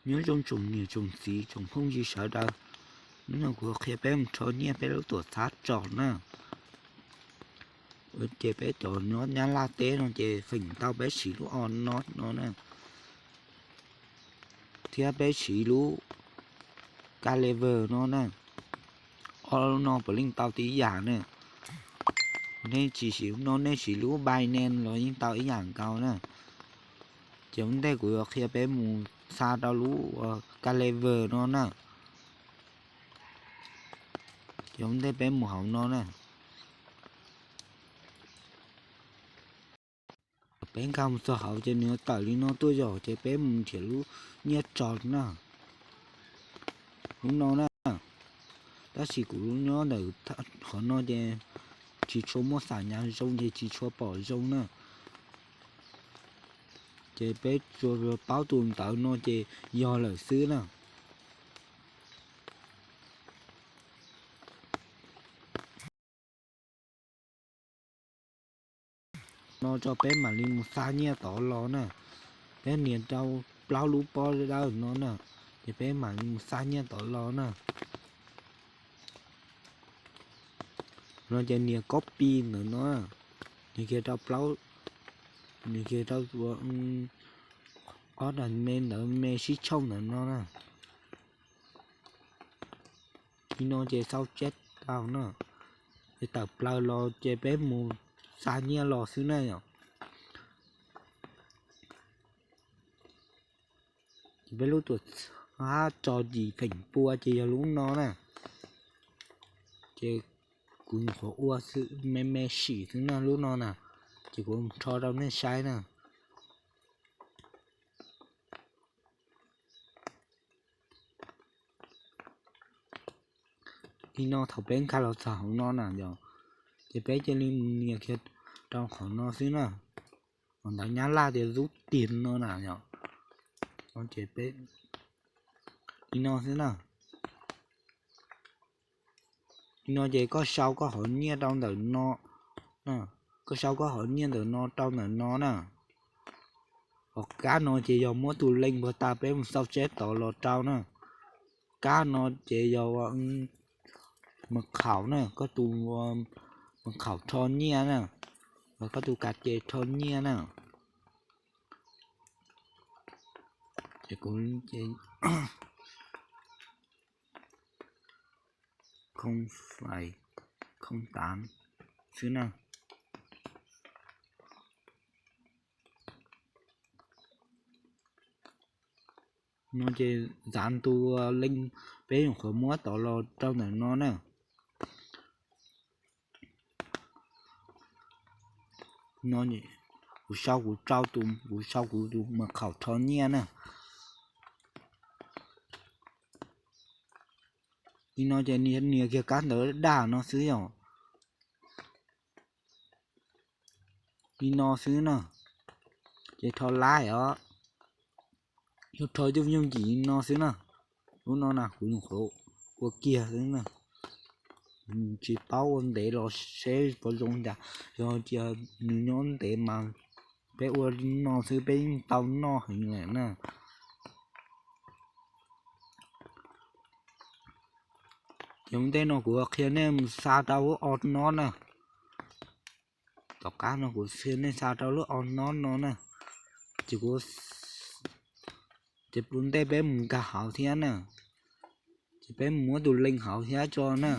Nyob zoo tsoom niam tsoom txiv tsoom phooj ywg sawv daws, hnub no kuv qhia peb mus rho nyiaj peb lub tuam txhab tso na. Ces peb cov nyob Nyab Laj teb no ces feem ntau peb siv lub o no no na, thiab peb siv lub Clever no na. Ob lub no puav leej tau tib yam na. Nej tsis siv lub no nej siv lub Binance los yeej tau ib yam nkaus na. Ces ua ntej kuv yuav qhia peb mus xa rau lub Clever no na. Ces ua ntej peb mus hauv no na. Peb nkag mus txog hauv ces nws yuav tawm li no tuaj yom, ces peb mus nrhiav lub nyiaj tso na. Lub no na. Tab sis kuv nyob ntawm qhov no ces tsis tshua muaj xam nyas zoo ces tsis tshua pom zoo na. Ces peb tsuas paub tus ntawv no ces yog lawm xwb na. No tso peb mam li mus xa nyiaj tod los na. Peb nias rau plaub lub pob dawb no na, ces peb mam li mus xa nyiaj tod los na. No ces nias copy ntawm no, nias kiag rau plaub, nias kiag rau ob daim me ntawd me sib tshooj ntawm no na. Li no ces xau tseb tau na, ces tawm plaws los ces peb mus xa nyiaj los xwb na yom. Ces peb lub tuam txhab tso yim feem pua ces yog lub no na. Ces kuv nyuam qhuav ua me me sim xwb na lub no na, ces kuv rho rau nej saib na. Li no thaum peb nkag los txog hauv no na yom, ces peb cia li mus nias kiag rau qhov no xwb na. Qhov ntawv Nyab Laj tias rút tiền no na yom. Ces peb li no xwb na. Li no ces koj sau koj hom nyiaj rau ntawm no, koj sau koj hom nyiaj ntawm no rau ntawm no na. Hom kab no ces yog muab tus link puag ta peb mus xau tseb tod los rau na. Kab no ces yog mật khẩu na, koj tus mật khẩu rho nyiaj na, koj tus kav ces rho nyiaj na. Ces kuv không phải không tám xwb na. No ces dán tus link peb nyuam qhuav muab tod los rau ntawm no na. No kuv sau kuv rau tus, kuv sau kuv tus mật khẩu rho nyiaj na. Li no ces nias kiag kab ntawv daj no xwb yom. Li no xwb na. Ces rho laib os. Yog rho yooj yooj yim li no xwb na. Lub no na kuv nyuam qhuav ua kiag xwb na. Tsis paub ua ntev los seb puas zoo cas, yog tias nws nyob ntev mas peb ua li no xwb peb yeej tau noj heev lawm na. Ces ua ntej no kuv qhia nej mus xa rau lub o no na. Tom qab no kuv qhia nej xa rau lub o no no na. Ces kuv, ces ua ntej peb mus nkag hauv thiab na. Ces peb mus muab tus link hauv thiab tso na.